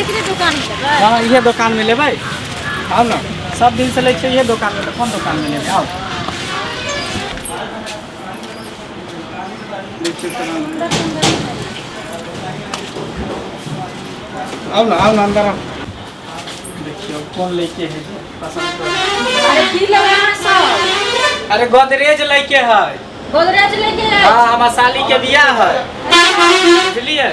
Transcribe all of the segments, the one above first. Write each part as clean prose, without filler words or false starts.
एकरे दुकान में लेबै? हाँ, इहे दोकान में लेबै। आउ ने, सब दिन से लै छियै इहे दोकान में, तऽ कोन दोकान में लेबै? आउ। आउ ने, आउ ने, अंदर आउ। देखियौ कोन लैके है जे पसंद करू। अरे की लेबै अहाँ सब? अरे गोदरेज लैके है। गोदरेज लेके है? हाँ, हमर साली के बियाह है, बुझलियै?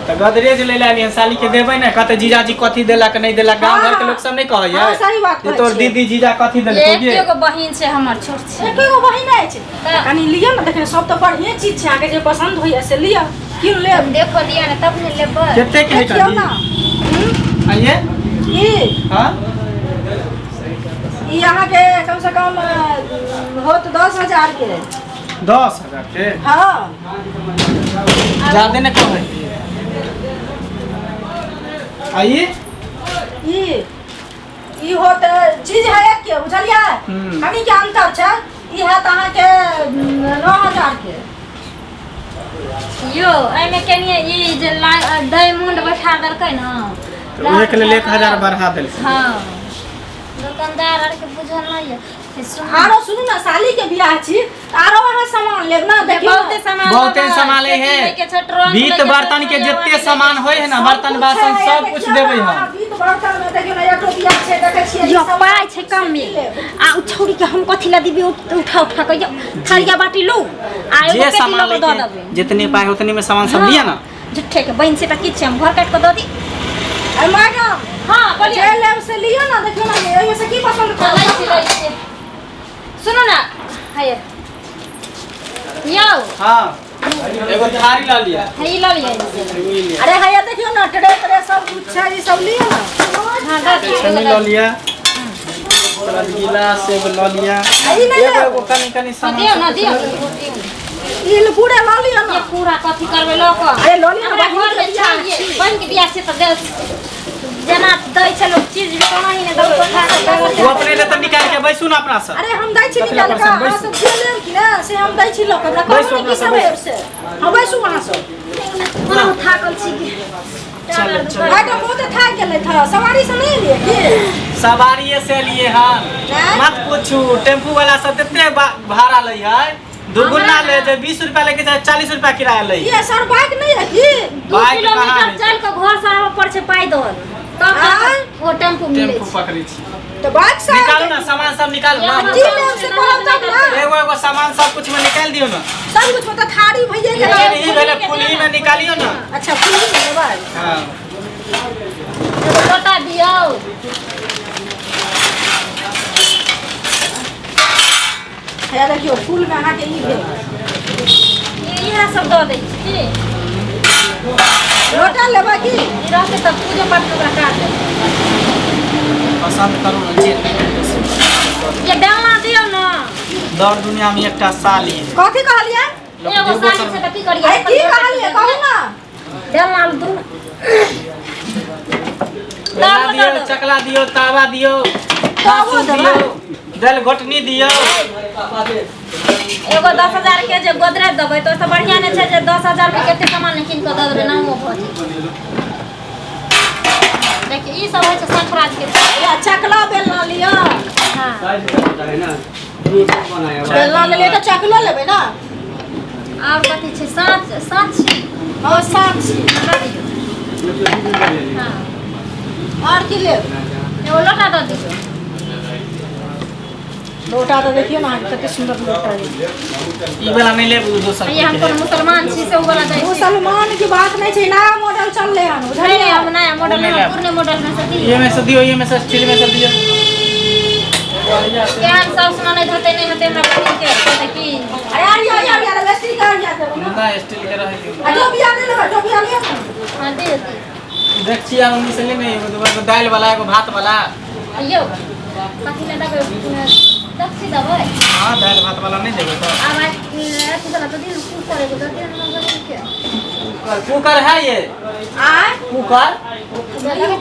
तऽ गोदरेज ले लालियै, साली के देबै ने। कहते जीजाजी कथी देलक नहि देलक, गाँव घर के लोक सब नहि कहैया हाँ, सही बात जे कहै तोर छियै। दीदी जीजा कथी देलक ये? एगो बहिन छै हमर, छोट छै। एके गो बहिन अछि? तऽ कनि लिअ ने, देखियौ सब तऽ बढ़िए चीज छै, अहाँके जे पसन्द होइए से लिअ, कीन लेब। देखो दिया ने तब ने लेबै। कते के है? देखियौ कनी ने। आइए। ई हाँ। ई अहाँके कम से कम होत 10,000 के। 10,000 के? हाँ। ज्यादे ने कहै आइए। ई ई होत चीज है एक के, बुझलियै? कनि के अंतर छै। ई हैत अहाँके 9,000 के। यो एहिमे कनिए ई जे डायमंड बैठा देलकै ने। तऽ उहे के लेल 1000 बढ़ा देलकै। हाँ, दुकानदार आरके बुझल नहि यऽ। सुन। आरो सुनू ने, साली के बियाह छी तऽ आरो अहाँ सामान लेब ने, देखियौ। बहुते सामान बहुते लेबै, सामान पेटी है। लैके छै, ट्रंक बीत लैके छै, बर्तन के थाली जते वाली सामान लैके होइ है ने, सब बर्तन कुछ बासन है, सब कुछ देखियौ देबै ने, हम। बीत बर्तन में देखियौ ने, एक टोपिया छै, देखै छियै? ई यो सब पाइ छै कमे आ उ छौड़ी के हम कथी ला दिबी? उठा उठा के यो थारिया बाटी लू आ एगो जे पेटी सामान लऽ कऽ दऽ लेके देबै। जितने पाइ उतने में सामान सब लिया ना। झूठे के बहिन से तऽ किछु हम घर काटि कऽ दऽ दी। अरे मैडम। हाँ, बोलिए। जे लेब से लिअ ने, देखियौ ने, एहिमे से की पसंद हाँ, लै करब? छी, लै छी। सुनू ने, हे यौ। हाँ, एगो थारी ला लिया। हे, ई लऽ लिअ। एगो ई लिया। अरे हैया देखियौ ने, ट्रे त्रे सब कुछ छै, ई सब लिअ ने। हाँ, दऽ दियौ। छन्नी लऽ लिया, ओकर बाद गिलास एगो लऽ लिया। आ ई नहि एगो लेब? एगो कनि कनि हाँ, सामान दियौ सब। ने, दियौ, दियौ। ई पूरे लऽ लिअ ने। ये पूरा कथी करबै लऽ कऽ? अरे लऽ लिअ ने, हमरा बहिन घरमे के बियाह छै छी। बहिनके बियाह छै तऽ जेना दै छै लोक चीज भी तेना ही ने देबै, उठा कऽ देबै। ओ अपने ले तऽ निकाल के बैसू ने अपना सब। अरे हम दै छी कथी लए निकालि कऽ। परेशान? अहाँ बैसू। सब जे लेब कि ने से हम दै छी लऽ कऽ। हमरा बैसू कहू ने अपना की सब, सब बैसू। लेब से। हाँ, बैसू अहाँ सब। ओना थाकल छी कि चलो, चलो। मैडम बहुत थाकि गेलै था, सवारी से नहि एलियै की? सवारिये से लिए हन। नहि? मत पूछू, टेम्पू वाला सब तते भाड़ा लै है, दुगुना ले जे 20 रुपया लेके जाए, 40 रुपया किराया लै। ये सर बाइक नहीं है की? 2 बाइक कहाँ किलोमीटर है? चल कऽ घर से आबऽ पड़ै छै पैदल, तब आँय? ओ टेम्पू मिलै टेम्पू छै। पकड़ै छी। तो बाइक से निकालू ना, सामान सब निकालू ना। की लेब से कहब तब ना। एगो एगो सामान सब कुछ में निकाल दियो ना। सब कुछ मतलब थारी भइए गेल। लेकिन ई भेलै फुलही में निकालियो ना। अच्छा, फूल में लेबै? हाँ। एगो लोटा दियौ। हैया देखियौ, फूल में अहाँके ई भेल। इएह सब दऽ दै छी की? लोटा लेबै की? ई रहतै तऽ पूजो पाठमे ओकरा काज देबै। पसंद करू ना जे। ये डालना दियौ ने। दौड़ दुनिया में एकटा साली है। कथी कहलियै? लोक एगो देबो साली करबै। छै तऽ की करियै? अरे की कहलियै कहू ना। डालना दू। बेलना दियौ, चकला दियौ, तावा दियौ, तावो हाँसू देबै? दियौ, दालि घोटनी दियौ। एगो 10,000 के जे गोदरेज देबै तऽ ओहिसँ बढ़िआँ नहि छै जे 10,000 के कते सामान कीन कऽ दऽ देबै, नामो भऽ जेतै। देखियौ, ई सब होइ छै सफराज के। या चकला बेलना लिअ। हाँ। बेलना लेलियै तऽ चकलो लेबै ने। आर कथी छै? साँच, साँच छी। हँ, सात छी। दऽ दियौ। हाँ। आओर की लेब? एगो लोटा दऽ दियौ। लोटा तऽ देखियौ ने अहाँके कते सुन्दर लोटा है। ई वाला नहि लेब, ओ दोसर। ये हम कोनो मुसलमान छी से ओ वाला दै छी? मुसलमान की बात नहीं छै, नया मॉडल चलले हन। नहीं। बुझलियै? नहीं, हम नया मॉडल ओ नहीं नहीं, लेब। पुरने मॉडल में से ये दियौ। में से दियौ, ये में से, स्टील में से दियौ। केहन सब सुना नहि हेतै, नहि हेतै हमरा बहिन के कहतै की। अरे यार यार यार यार वेस्टी कर या देबो ना। ना, स्टील के रहै दियौ। आ टोपिया नहि लेबै? टोपिया लिअ ने। हाँ, दियौ, दियौ। देख छी आर उन्नी से ले ने, एगो दूगो, एगो दालि वाला, एगो भात वाला। यौ, कथी लए देबै? दक्षी देबै? हाँ, दालि भात वाला नहि देबै तऽ? आब अथी वाला तऽ दियौ, कूकर एगो दऽ दियौ हमरा बहिन के। कुकर, कुकर है ये? आय? कुकर। ई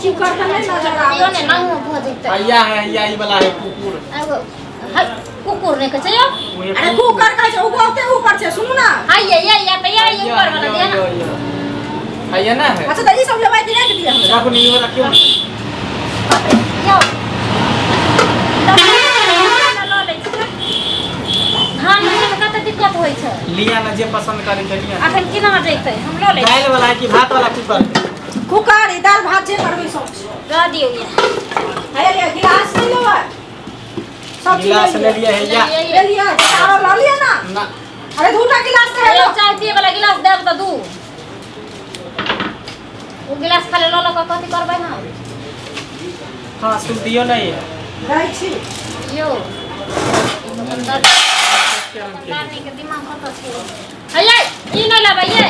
कुकर तऽ नहि नजर आबै। दियौ ने, नामो भऽ जेतै। हैया है, हैया ई वाला है कुकुर। एगो है कुकुर नहि कहै छै यौ। उहे। अरे कुकर कहै छै, ओ बहुते ऊपर छै, सुनू ना। हाय, ये ये ये तऽ ये ऊपर वाला दियौ ने। यो, यो। है ना है। अच्छा, तऽ ई सब लेबै कि राखि दिअ हमरा? राखू ने, इहो रखियौ ने। यौ, लऽ लै छी। धान मे कते दिक्कत होइ छै। लिया ने, जे पसंद करै छै लिया। अखन केना जैतै? हम लऽ लै छी। दालि वाला कि भात वाला कूकर? कुकर, ई दालि भात जे करबै सब छै। दऽ दियौ ये। हे लिअ, गिलास नहि लेबै? सब चीज गिलास ले ले लिअ, हे या। ले लिअ, आरो लऽ लिअ ना। ना। अरे, दूटा गिलास तऽ हेलो, हेलो। चाय पिए वाला गिलास देब तऽ दू। ओ गिलास खाली लऽ लऽ कऽ कथी करबै हम? हाँ, सुन दियौ ने ये। दै छी। यौ, ई दोकानदार, दोकानदारनी के दिमाग कतऽ छै? हे यै, ई नहि लेबै यै?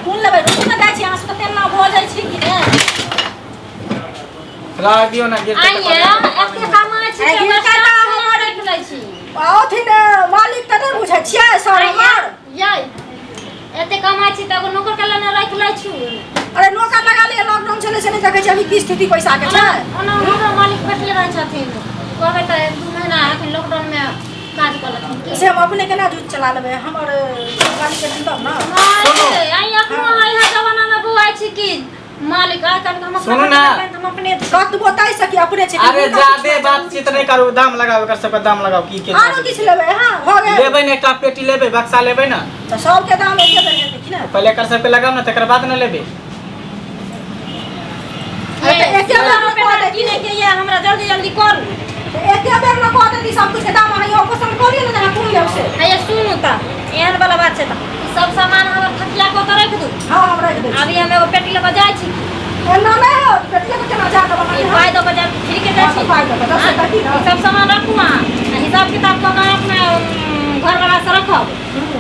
कोन लेबै? रुकू ने, दै छी। अहाँ सब तऽ तेना भऽ जाइ छी कि ने। रह दियौ ने, गिरतै तऽ आइये एते कमाइ छी अरे, तऽ गिरतै तऽ हमर- राखि लै छी। अथिन मालिक तऽ नहि बुझै छियै सर हमर। यै, एते कमाइ छी तऽ एगो नौकर के लेने राखि लै छी। अरे, नौकर लगा लिअ, लॉकडाउन चलै छै, नहि देखै छियै अभी की स्थिति पैसा के छै? ओना हमरो मालिक बैठले रहै छथिन, कहबै तऽ 1-2 महीना एखन लॉकडाउन मे काज कऽ लेथिन की? से हम अपने केना जूझ चला लेबै? हमर मालिक के तब ने। नहि, आइ एखनो आइ जमाना मे बौआइ छी कि मालिक आइ काल्हि हम अपना सुनू ना। हम अपने कतबो ताहि सकी अपने छै। अरे, ज्यादे बातचीत नहि करू, दाम लगाओ, एकर सबके दाम लगाओ की के। आरो किछु लेबै? हाँ, भऽ गेल। लेबै ने, एकटा पेटी लेबै, बक्सा लेबै ने। तऽ सबके दाम एके बेर हेतै कि ने? पहिले एकर सबके लगाओ ने, तकर बाद ने लेबै। अरे, तऽ एके बेर मे कऽ देती। किने के ये, हमरा जल्दी जल्दी करू। तऽ एके बेर मे कऽ देती सब किछु के दाम। अहाँ इहो पसन्द कऽ लिअ ने, जे अहाँ कोन लेब से। हैया, सुनू तऽ, एहन वाला बात छै तऽ ई सब सामान हमर थकिया कऽ के राखि दू। हाँ, हम राखि दै छी। अभी हम एगो पेटी लऽ कऽ जाइ छी। एना नहि होत, पेटिया के केना जा देब ई अहाँ? पाइ दऽ कऽ जायब, फ्री के जाइ हाँ, छी। तऽ पाइ दऽ कऽ, दस रुपैआ की ने? ई सब सामान राखू अहाँ आ हिसाब किताब कऽ कऽ अपना घरवला से रखब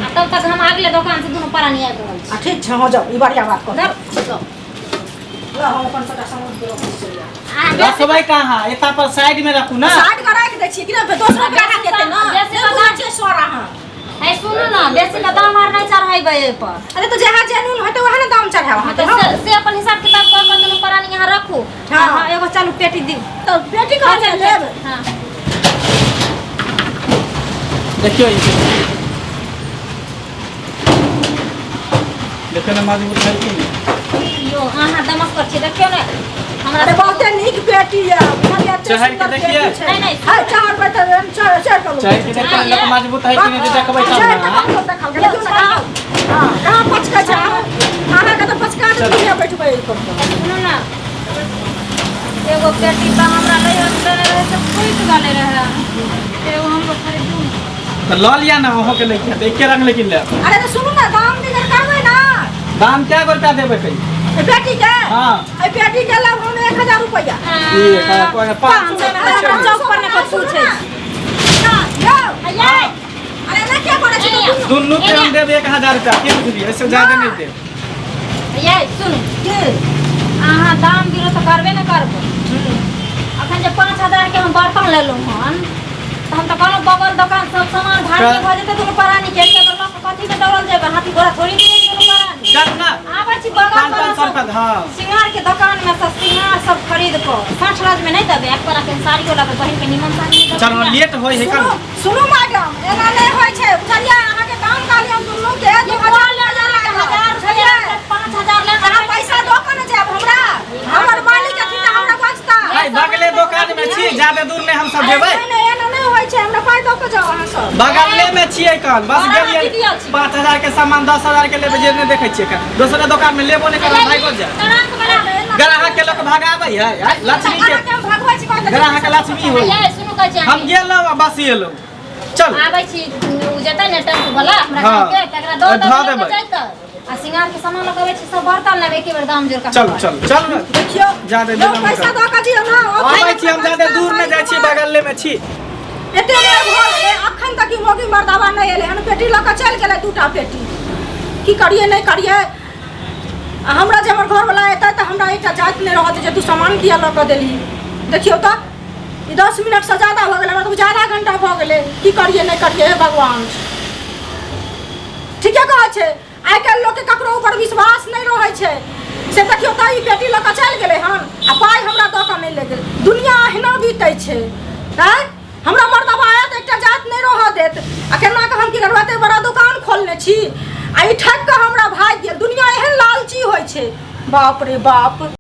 आ तब तक हम अगले दोकान से दुनू प्राणी आबि रहल छी। आ ठीक छै, हाँ, जाउ, ई बढ़िया बात कह। धर, जाउ। ल, हम अपन सबटा सामान के रखै छी। अहाँ बेसी- रखबै कहाँ? एता पर साइड में रखू ना। साइड के राखि दै छियै कि ने, फेर दोसरो ग्राहक एतै ने। बेसी नहि बुझै छियै सर अहाँ। है, सुनू ने, बेसी के दाम आर नहि चढ़ेबै एहि पर। अरे, तऽ जहाँ जेनून हेतै वएह ने दाम चढ़ायब अहाँ। तऽ से अपन हिसाब किताब कऽ कऽ दुनू प्राणी यहाँ रखू। हाँ। हाँ, एगो चलू पेटी दिउ। तऽ बेटी कहै लेब। हाँ। देखियौ, ई देखियौ ने, मजबूत है कि नहि? यो, अहाँ दमक पर छी, देखियौ ने हमरा। अरे, बहुते नीक पेटी यऽ, बुझलियै? एते चढ़ि के सुन्दर देखियै। पेटी छै। नहि, नहि। है, चढ़ पर तऽ चढ़ चढ़ कऽ चढ़ि के देखियौ ने, लोक मजबूत है कि नहि, जे देखबै तब चढ़ि ने। कऽ कखनो देखल गेलै, देखियौ ने कहाँ, हाँ, कहाँ पचकै छै। अहाँके तऽ पचका देत, दुनिया बैठबै एहि पर तऽ। सुनू ने, एगो पेटी तऽ हमरा लैए देने रहै से फुटि गेलै रहै, एगो हमरो खरीदू। तऽ लऽ लिअ ने, अहूँ के लैके तऽ एके रंग लेकिन लेब। अरे, तऽ सुनू ने, दाम बिगर करबै ना। दाम क्या गो रुपया देबै कही? एहि पेटी के? हाँ। एहि पेटी के लेब हम 1000 रुपैआ। एक, हाँ, 500। हमरा चौक पर ने कऽ पूछै छी। यौ, अये। अरे, ना क्या करै छी? अये। दुनू के हम देब 1000 रुपया, की बुझलियै? एहिसँ ज्यादा नहि देब। ये, सुनू। के? अहाँ दाम गिरो तऽ करबे ने करबै। अखन जे 5000 के हम बर्तन लेलहुँ हन, तऽ हम तऽ कहलहुँ बगल दोकान सब सामान भारी भऽ जेतै दुनू प्राणी के। एके बेर लऽ कऽ कथी में दौड़ल जेबै? हाथी घोड़ा थोड़ी मिलै दुनू प्राणी। चल ना। आबै छी बगल पाँच वाला 500 सब रुपया, हाँ। सिंगार के दुकान में सब सिंगार सब खरीद कऽ 60 राज में नहीं देबै? एक पर के साड़ियो लेबै, बहिन के निमन साड़ी नहि देबै? चलो, लेट होइ है सुनू। कल। सुनू मैडम, एना नहि होइ छै, बुझलियै? अहाँके दाम कहलियै हम दुनू के 2000 हजार बुझलियै? 5000 ले। अहाँ पैसा दऽ कऽ ने जायब हमरा। हमर मालिक अथिन तऽ हमरा बजता। भाई, बगले दुकान में छी, ज्यादा दूर नहि हम सब जेबै। नहि, नहि, एना नहि होइ छै, हमरा पाइ दऽ कऽ जाउ अहाँ सब। बगले में छियै कन, बस। बड़ा गेलियै। दीदी अछि। 5000 के सामान 10,000 के लेबै, जे नहि देखै छियै कन दोसरा दोकान में लेबो नहि करब, भागि जाय। ट्रंक वाला। ग्राहक के लोक भगाबै है आय, लक्ष्मी के। अहाँके हम भगबै छी, कहै ग्राहक लक्ष्मी होइ। ये, सुनू, कहै छी हम अहाँके। गेलहुँ आ बस एलहुँ, चल। आबै छी, उ जेतै ने टेम्पू वाला हमरा हाँ। के, तकरा दऽ धऽ दऽ देबै। जैतै आ सिंगार के सामान लऽ के अबै छी, सब बर्तन लेबै, एके बेर दाम जोड़ कऽ। चल चल चल ने। देखियौ। ज्यादा यौ, विलम्ब पैसा करू। दऽ कऽ दियौ ने। आबै छी हम, ज्यादा दूर नहि जाइ छी, बगले में छी। एते बेर भऽ गेलै, अखन तक ई मौगी मर्दाबा नहि एलै हन। पेटी लऽ कऽ चलि गेलै दूटा पेटी। की करियै, नहि करियै? आ हमरा जे हमर घरवला एतै तऽ हमरा एकटा जाति नहि रहत जे तू सामान किया लऽ कऽ देलही। देखियौ तऽ, ई 10 मिनटसँ ज्यादा भऽ गेलै, हमरा तऽ बुझाय आधा घंटा भऽ गेलै। की करियै, नहि करियै? हे भगवान! ठीके कहै छै, आइ काल्हि लोकके ककरो ऊपर विश्वास नहि रहै छै। से देखियौ तऽ, ई पेटी लऽ कऽ चलि गेलै हन आ पाइ हमरा दऽ कऽ नहि लऽ गेल। दुनिया अहिना बीतै छै। आँय, हमरा मर्दबा आयत, एकटा जात नहि रहऽ देत। आ केना कऽ हम की करबै? एते बड़ा दोकान खोलने छी आ ई ठकि कऽ हमरा भागि गेल। दुनिया एहन लालची होइ छै। बाप रे बाप।